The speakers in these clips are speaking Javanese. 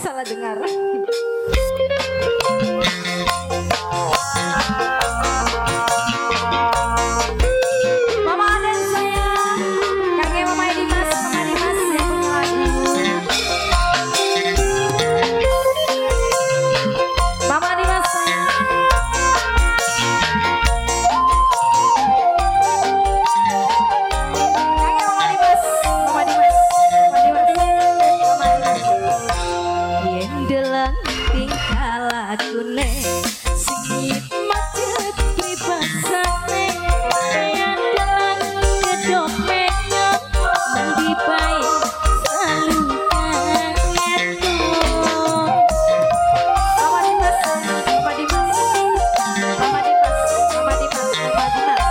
Salah dengar. Mama dan saya, kakek Mama Dimas, Mama Dimas yang punya lagu. Mama Dimas saya. Kakek Mama Dimas, Mama Dimas, Mama Dimas, Mama Dimas. Yen delang tingkah lakune sengit macet pribasane, yen delang kedok menyok mandi bae selalu kangen. Mama Dimas, Mama Dimas, Mama Dimas, Mama Dimas, Mama Dimas, Mama Dimas.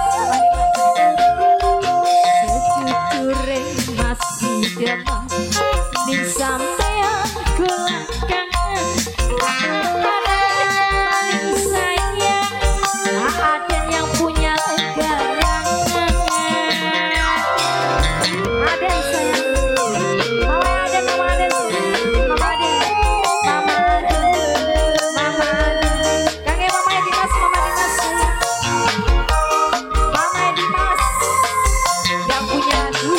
Sejujure masih demam ning sampean kula kangen. Paling sayang ada yang punya garangan. Ada sayang, Mama Aden, Mama Aden, Mama Aden, Mama Aden, Mama Aden. Kakek Mama Dimas, Mama Dimas, Mama Dimas yang punya lagu.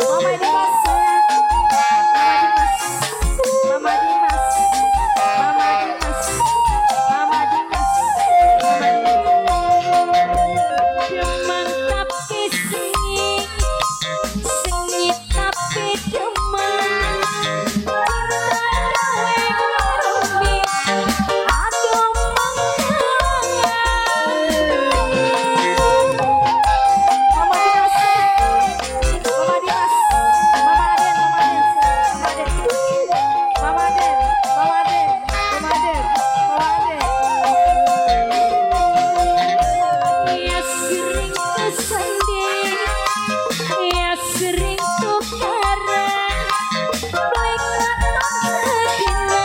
Mama Dimas, Mama Dimas, Mama Dimas, Mama Dimas, Mama Dimas, Mama Dimas. Demang tapi sengit, sengit tapi demang. Cinta gawe rumit, aduh mengkelangan. Mama Dimas, Mama Dimas, Mama Aden, Mama Aden, Mama Aden, Mama Aden, Mama Aden, Mama Aden, Mama Aden. Ya sering kesanding, ya sering tukaran, beli katon sedina,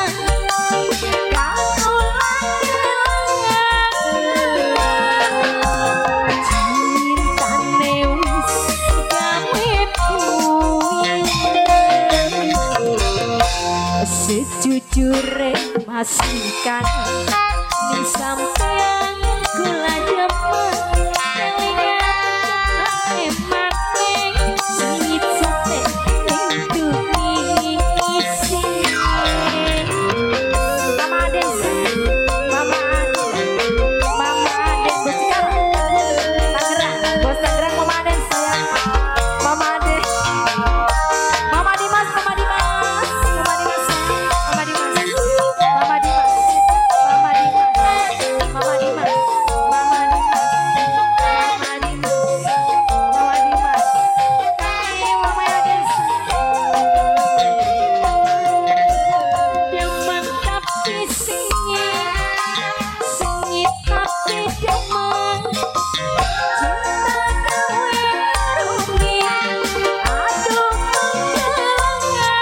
kakulan kelangan. Cintane wis gawe puyeng, sejujure masih kangen ning sampean kula demen. Kelingan maning sengit sote ning tunisi. Mama Aden, Mama Aden, Mama Aden, Bos Cikarang, Tangerang, Bos Tangerang, Mama Aden sayang, Mama Aden, Mama Dimas, Mama Dimas, Mama Dimas, Mama Dimas, Mama Dimas, Mama Dimas, Mama Dimas, Mama Dimas, Mama Dimas, Mama Dimas, kakek Mama Aden. Demang tapi sengit, sengit tapi demang. Cinta gawe rumit, aduh mengkelangan.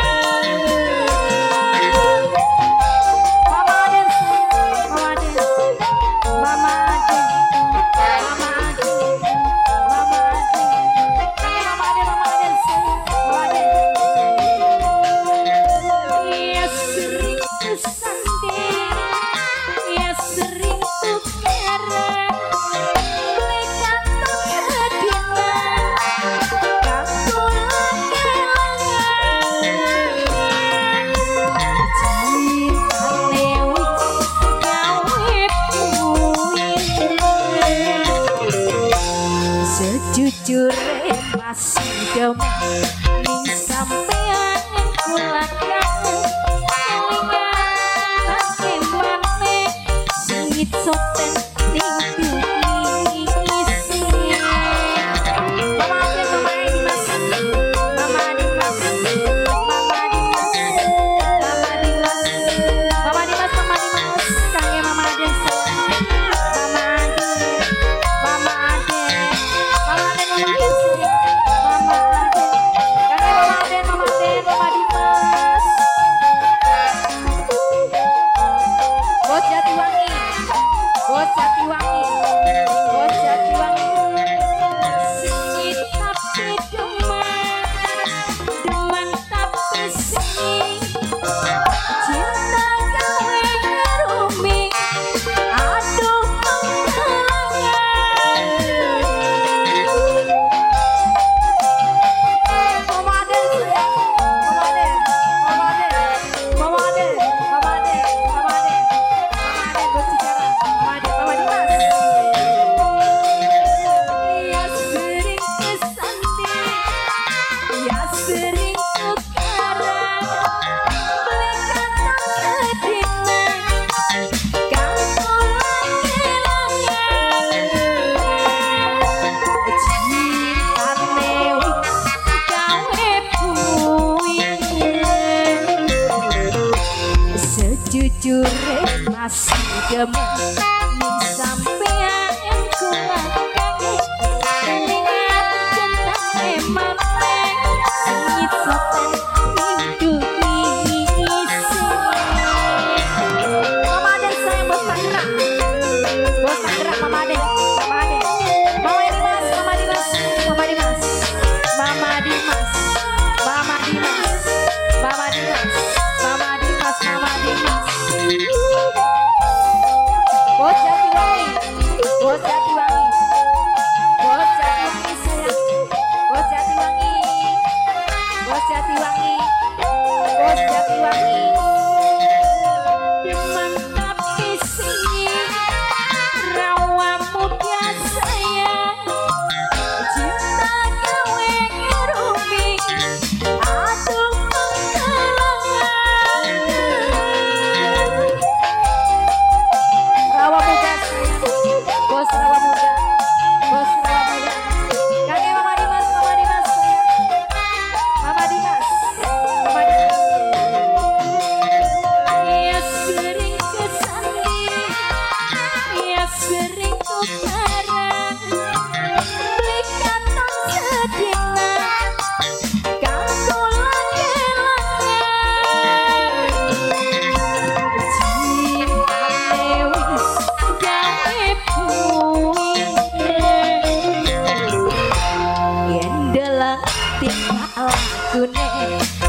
Mama Aden, Mama Aden, Mama Aden, Mama Aden, Mama Aden, kakek Mama Aden, Mama Aden, Mama Aden. Ya sering kesanding, ya sering tukaran, beli katon sedina, kakulan kelangan. Cintane wis gawe puyeng, sejujure masih demang ning sampean kula kangen. Kelingan maneh sengit soten ning tunisi. Mama Aden, Mama Dimas, Mama Dimas, Mama Dimas, Mama Dimas, Mama Dimas, Mama Dimas, kangen Mama Aden, Mama Aden, Mama Aden, Mama Aden, Mama Aden, Mama Aden, kangen Mama Aden, Mama Aden, Mama Dimas. Bos Jatiwangi, Bos Jatiwangi. Jujure masih demen ning sampean kula kangen jenenge maneh sengit sopan hidup isine. Mama Aden sayang bos Tangerang, bos Tangerang Mama Aden, Mama Aden, Mama Dimas, Mama Dimas, Mama Dimas, Mama Dimas, Mama Dimas, Mama Dimas, Mama Dimas, Mama Dimas. Bos Jatiwangi, Bos Jatiwangi, Bos Jatiwangi sayang, Bos Jatiwangi, Bos Jatiwangi, Bos Jatiwangi. Demen tapi sini rawa muda sayang, cinta gawe ngerumi aduh pengkalangan. Rawa muda sayang, bos rawa muda, bos rawa muda. Kakek Mama Dimas, Mama Dimas sayang, Mama Dimas, Mama Dimas. Ya sering kesandi, ya sering tukaran, beli kantong sedina, kanggo laki-laki. Cintane wis gawe puine, yen dalang tingkah lakune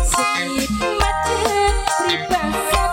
sengit macet pribasane.